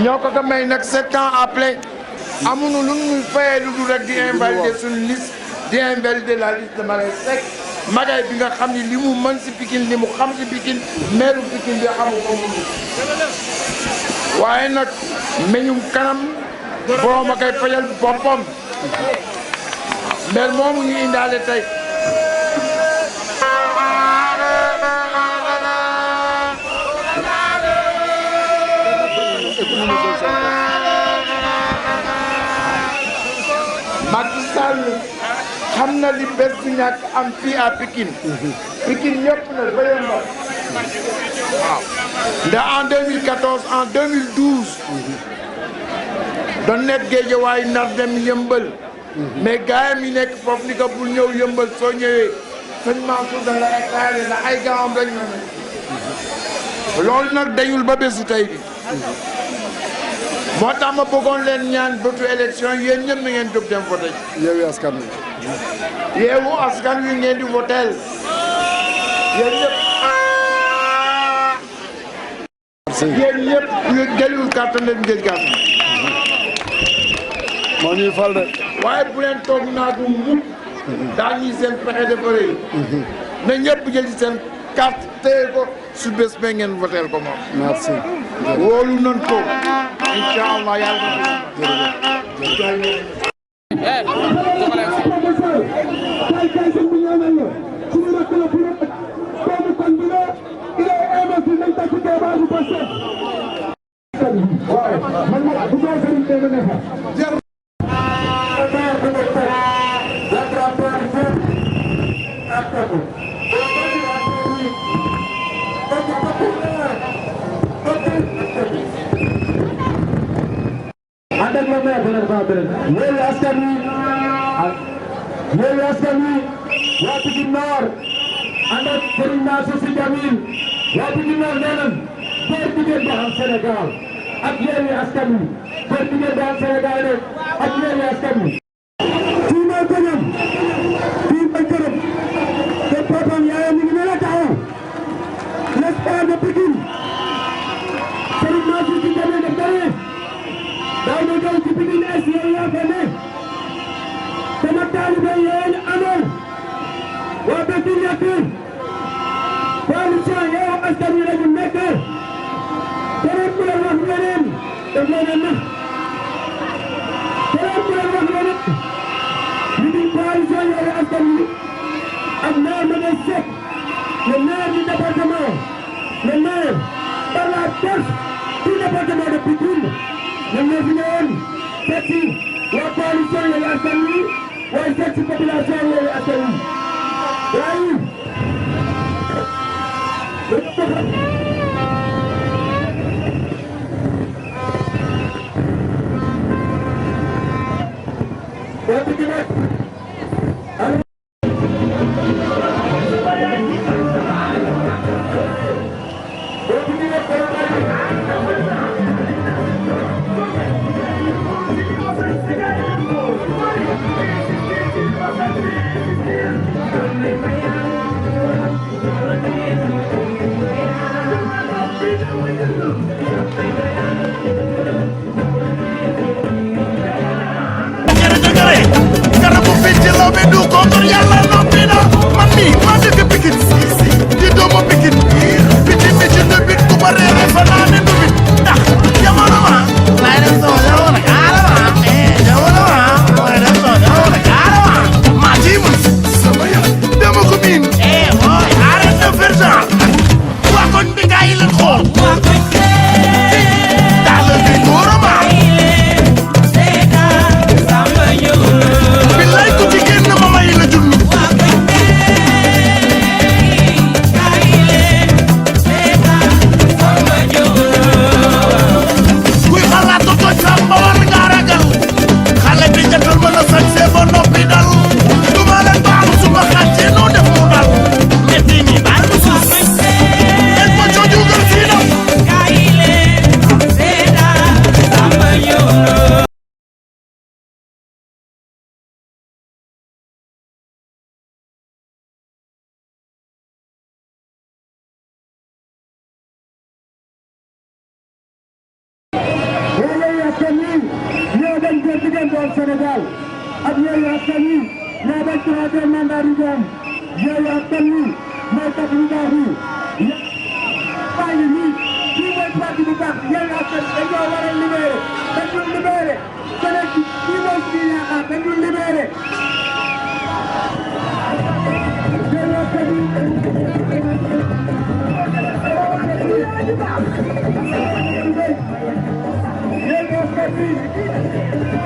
ñoo ko ko may nag 7 ans après amuñu lu ñu fayee lu dul rek di invalider suñu liste di invalider la liste de Maguette Seck Maguette bi nga xam ni li mu mën si Pikine li mu xam si Pikine meeru Pikine bi xamu ko mu waaye nag meñum kanam borom a koy fajal boppam maire moomu ñu indaale tey Macky Sall xam na li bés bu ñàkk am fii à Pikine Pikine ñëpp na ba yëmbal waaw ndax en 2014 en 2012 doon nekk Géejawaay nar dem yëmbal mais gars yi nekk foofu ni ko bul ñëw yëmbal soo ñëwee sëñ Mansour da la éclairé la ay gaawam lañ na loolu nag dañul ba bésu tey bi moo tax ma bëggoon leen ñaan bëtu élection yéen ñëpp na ngeen jóg dem voté Yewwi Askan Wi Yewwi Askan Wi ngeen di votel yéen ñëpp yéen ñëpp ñu jëlul carte leen jël carte moo ñuy fal de waaye bu leen toog naa du mukk daal ñuy seen pexe defaree na ñëpp jëli seen carte téye ko su bés ba ngeen votel ko moom merci wóolu nañ ko incha allah yàlla ànd ak le maire Yewwi Askan Wi waa Pikine Nord ànd ak Serigne Mansour Sy Djamil waa Pikine Nord nee nañ góor jigéen ba am Sénégal ak Yewwi Askan Wi góor jigéen ba am Sénégal rek ak Yewwi Askan Wi. fii mooy koñam fii mooy këram te papaam yaayam mi ngi ne la taxaw l'espoir de Pikine Serigne Mansour Sy Djamil def dara daaw na ñëw ci Pikine Est yow yaa fa ne sama taalibe yéen amoon waa ba ci nekk coalition Yewwi Askan Wi la ñu nekk keneen ku leen wax leneen daf leen a nax keneen ku leen wax leneen ñu di coalition Yewwi Askan Wi ak maire Maguette Seck le maire du département le maire par la force du département de Pikine ñoom ñoo fi ñëwoon seet si waa coalition Yewwi Askan Wi waaye seet si population Yewwi Askan Wi waaye Sénégal ak Yewwi Askan Wi ñoo bañ troisième mandat du doom Yewwi Askan Wi mooy tax lu baax yi baa ngi nii kii mooy parti bu baax Yewwi Askan Wi dañoo war a libéré dañu libéré keneen kii mooy suñu yaakaar dañu libéré Yewwi Askan Wi Yewwi Askan Wi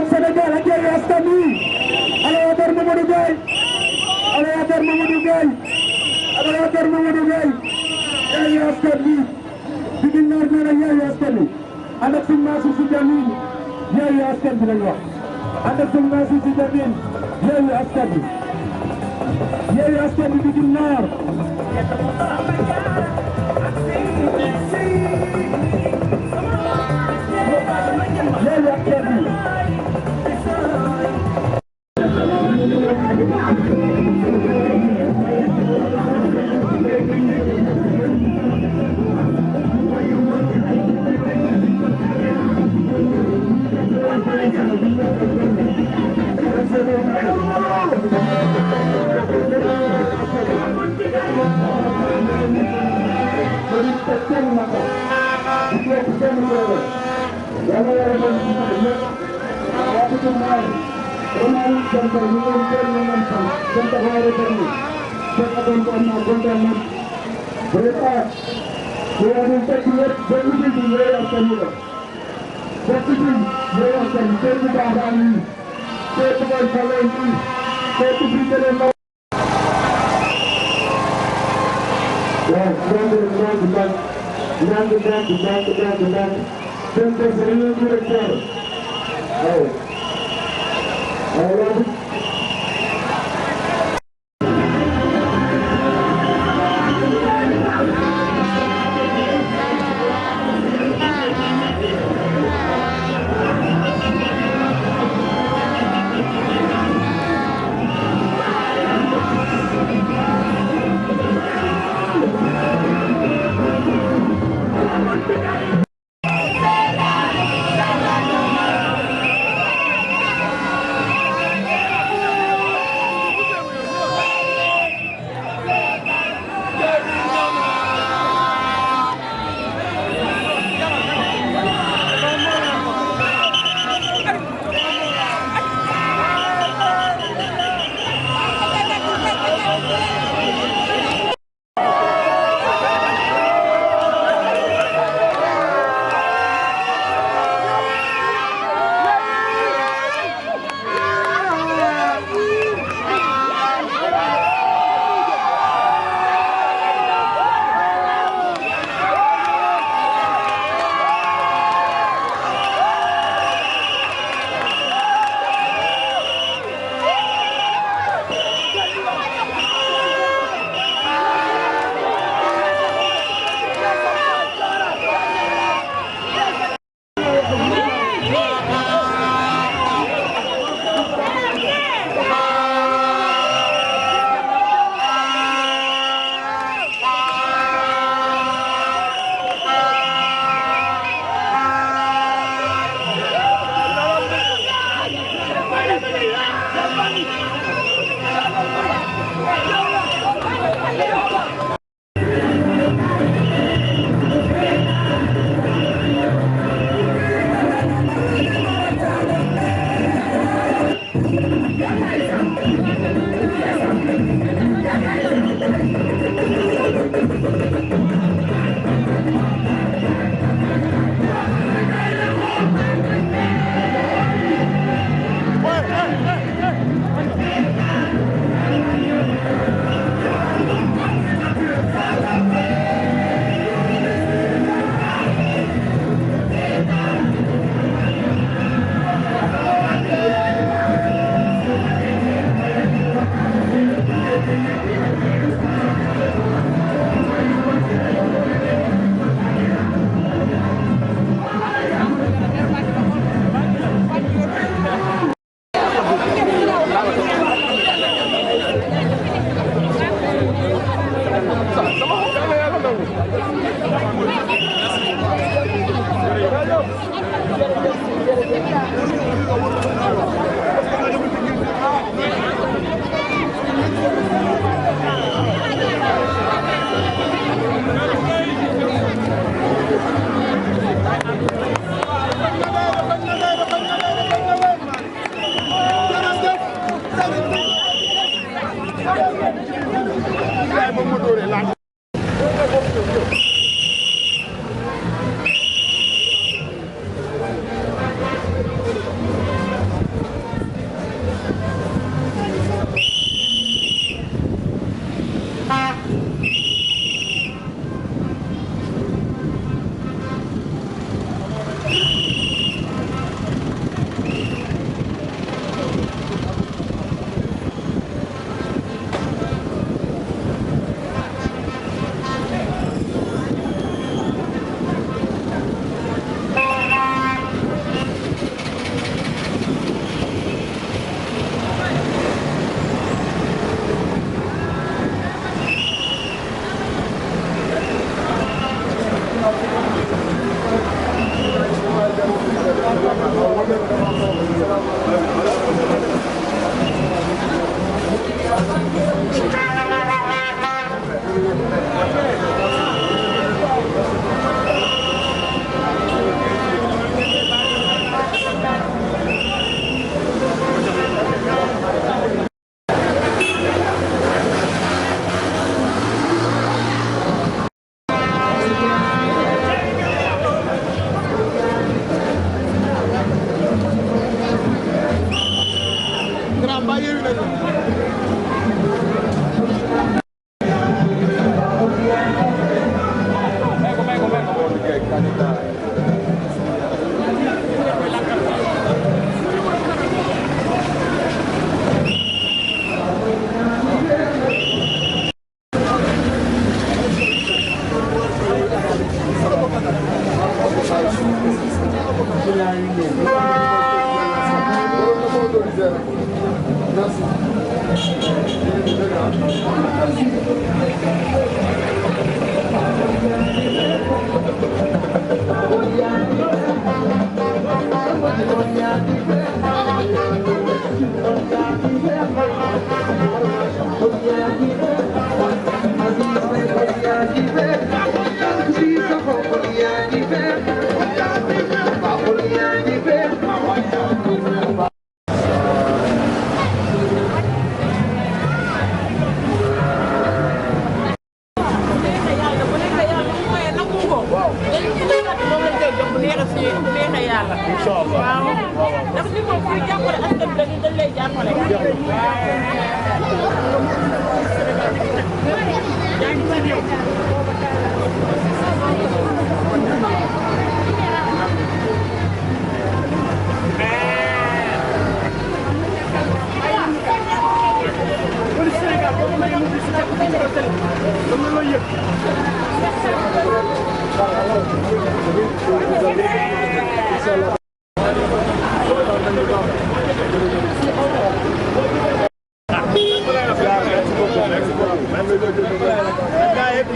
Sénégal ak Yewwi Askan Wi ala yaakaar Mamadou Gueye ala yaakaar Mamadou Gueye ala yaakaar Mamadou Gueye Yewwi Askan Wi Pikine Nord nee na Yewwi Askan Wi ànd ak Serigne Mansour Sy Djamil Yewwi Askan Wi lañ wax ànd ak Serigne Mansour Sy Djamil Yewwi Askan Wi Yewwi Askan Wi Pikine Nord Yewwi Askan Wi kenn ku ne yàlla yàlla doon ci sax ñëpp waa Pikine Nord vraiment sant ñu ngi kenn ñu ngi sant seen taxawaay rafet na seen adoon ko am naa kontaan na vraiment ñu fekk ñëpp benn bi ñu ñëwee askan wi la fekk bi ñëwee askan wi kër bu baax baa ngi kër bu koy falee nii kër bu fi jëlee ndaw waaw ndànk seen bés yi ñu ngi rek teew waaw waaw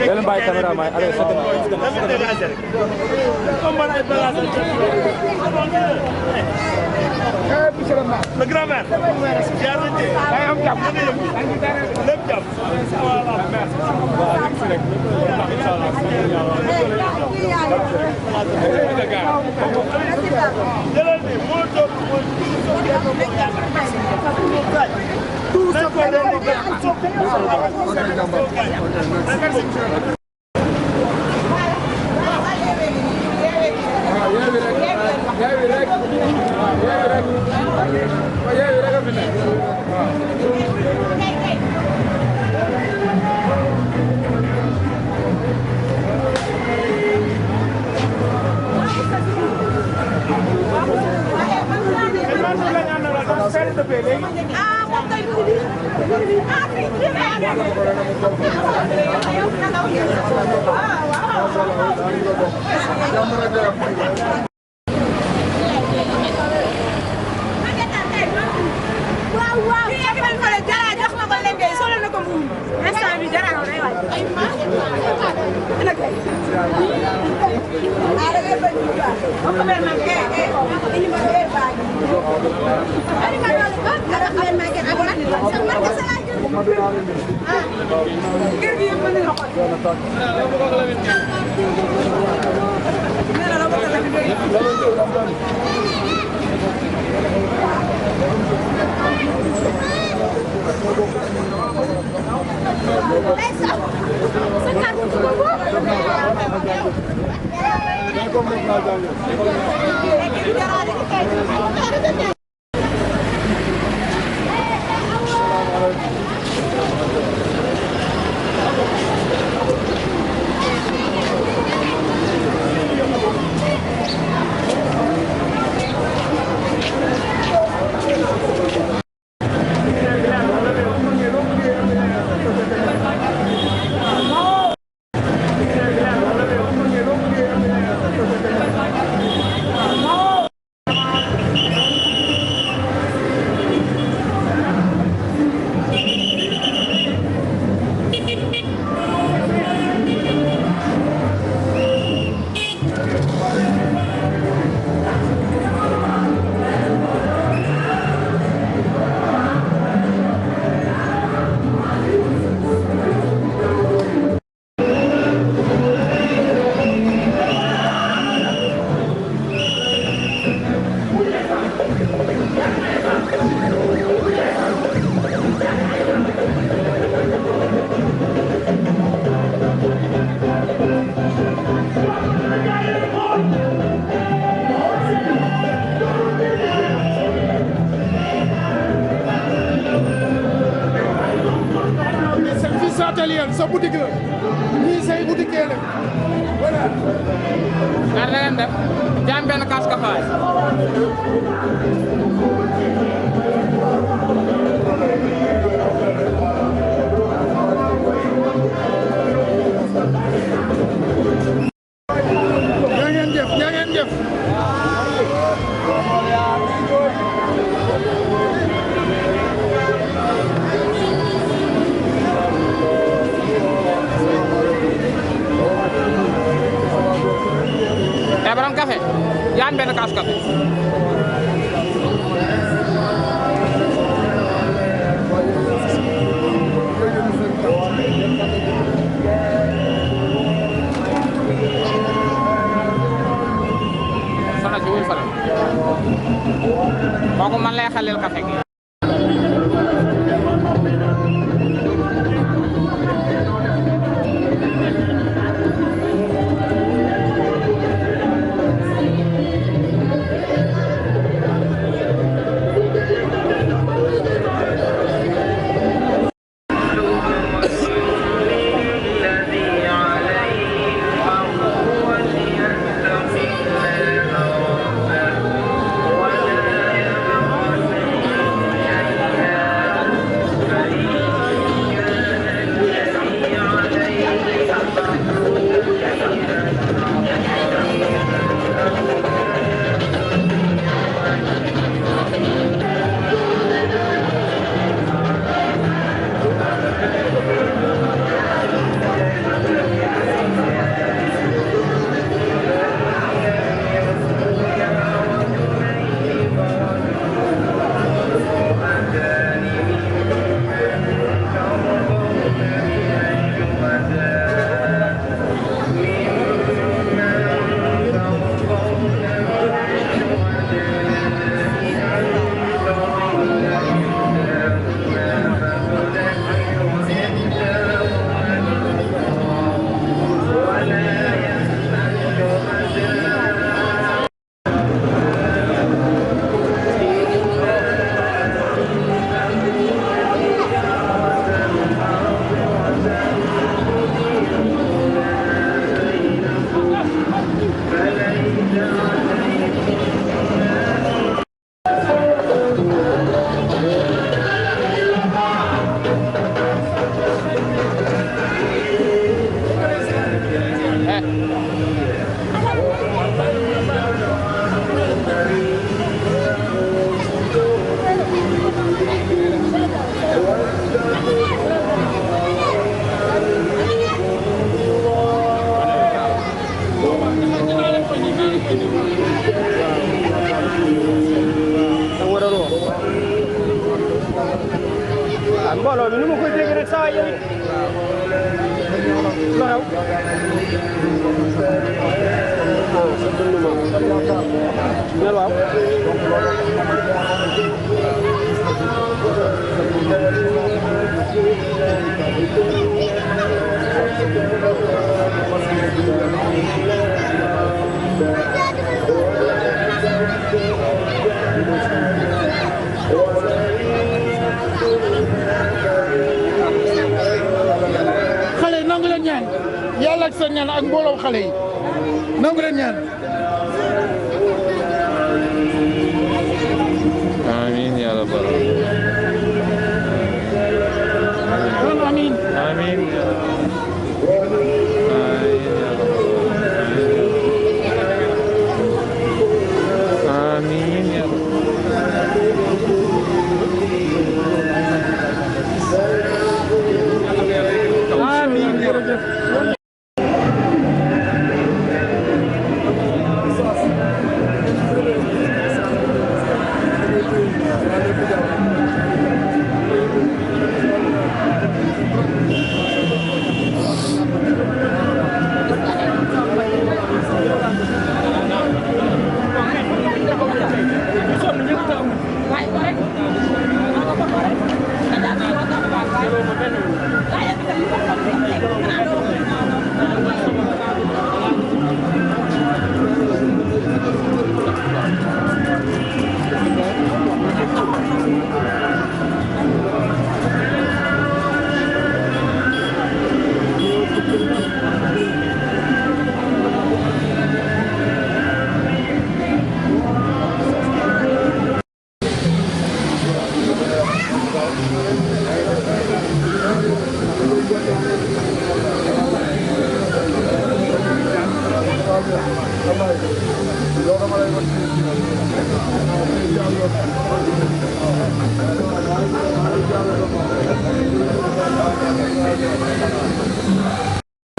Jangan baik kamera mai, ada satu. Le grand maire. Italian sa boutique la ñii say boutique la voilà. na ngeen def jaam benn kaas kafaay. Jaa ngeen jëf. kooku man lay xalil café gi mbooloo mi nu ma koy dégg rek saa yow waaw xale yi nangu leen ñaan yàlla ak seen ñaan ak mbooloo xale yi nangu leen ñaan. amiin yaa rabbal amiin amiin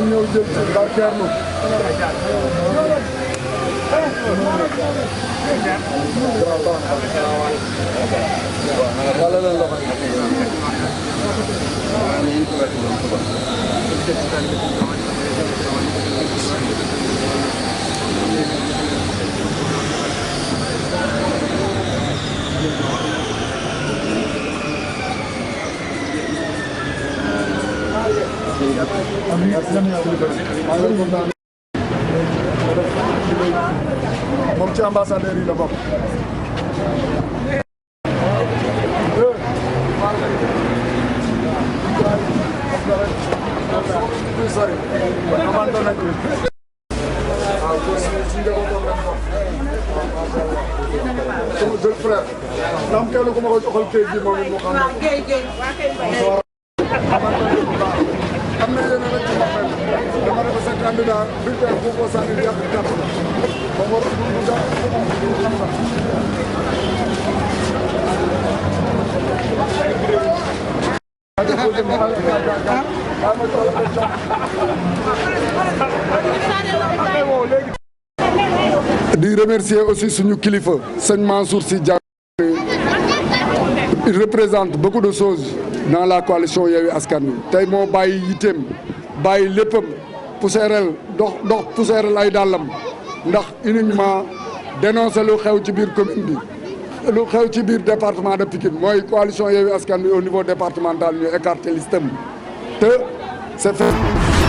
ñëw jël ci barkeerlu wala la loxo moom ci ambassadeur yi la bokk. sama jeune frère. ndax kenn ku ma ko joxal kayit bi moom it mu xam ne. am na yéen a rek ci wax dama ne ko sa candidat bulletin bu ko sànni yàq kàtt la ba war a dund daal xam nga. di remercier aussi suñu kilifa sëñ Mansour Sy Djamil. Il représente beaucoup de choses dans la coalition Yewwi Askan Wi tey moo bàyyi yitteem bàyyi léppam poussièreal dox poussièreal ay dàllam ndax uniquement dénoncer lu xew ci biir commune bi lu xew ci biir département de Pikine mooy coalition Yewwi Askan Wi au niveau départemental ñu écarté listam te c'est fait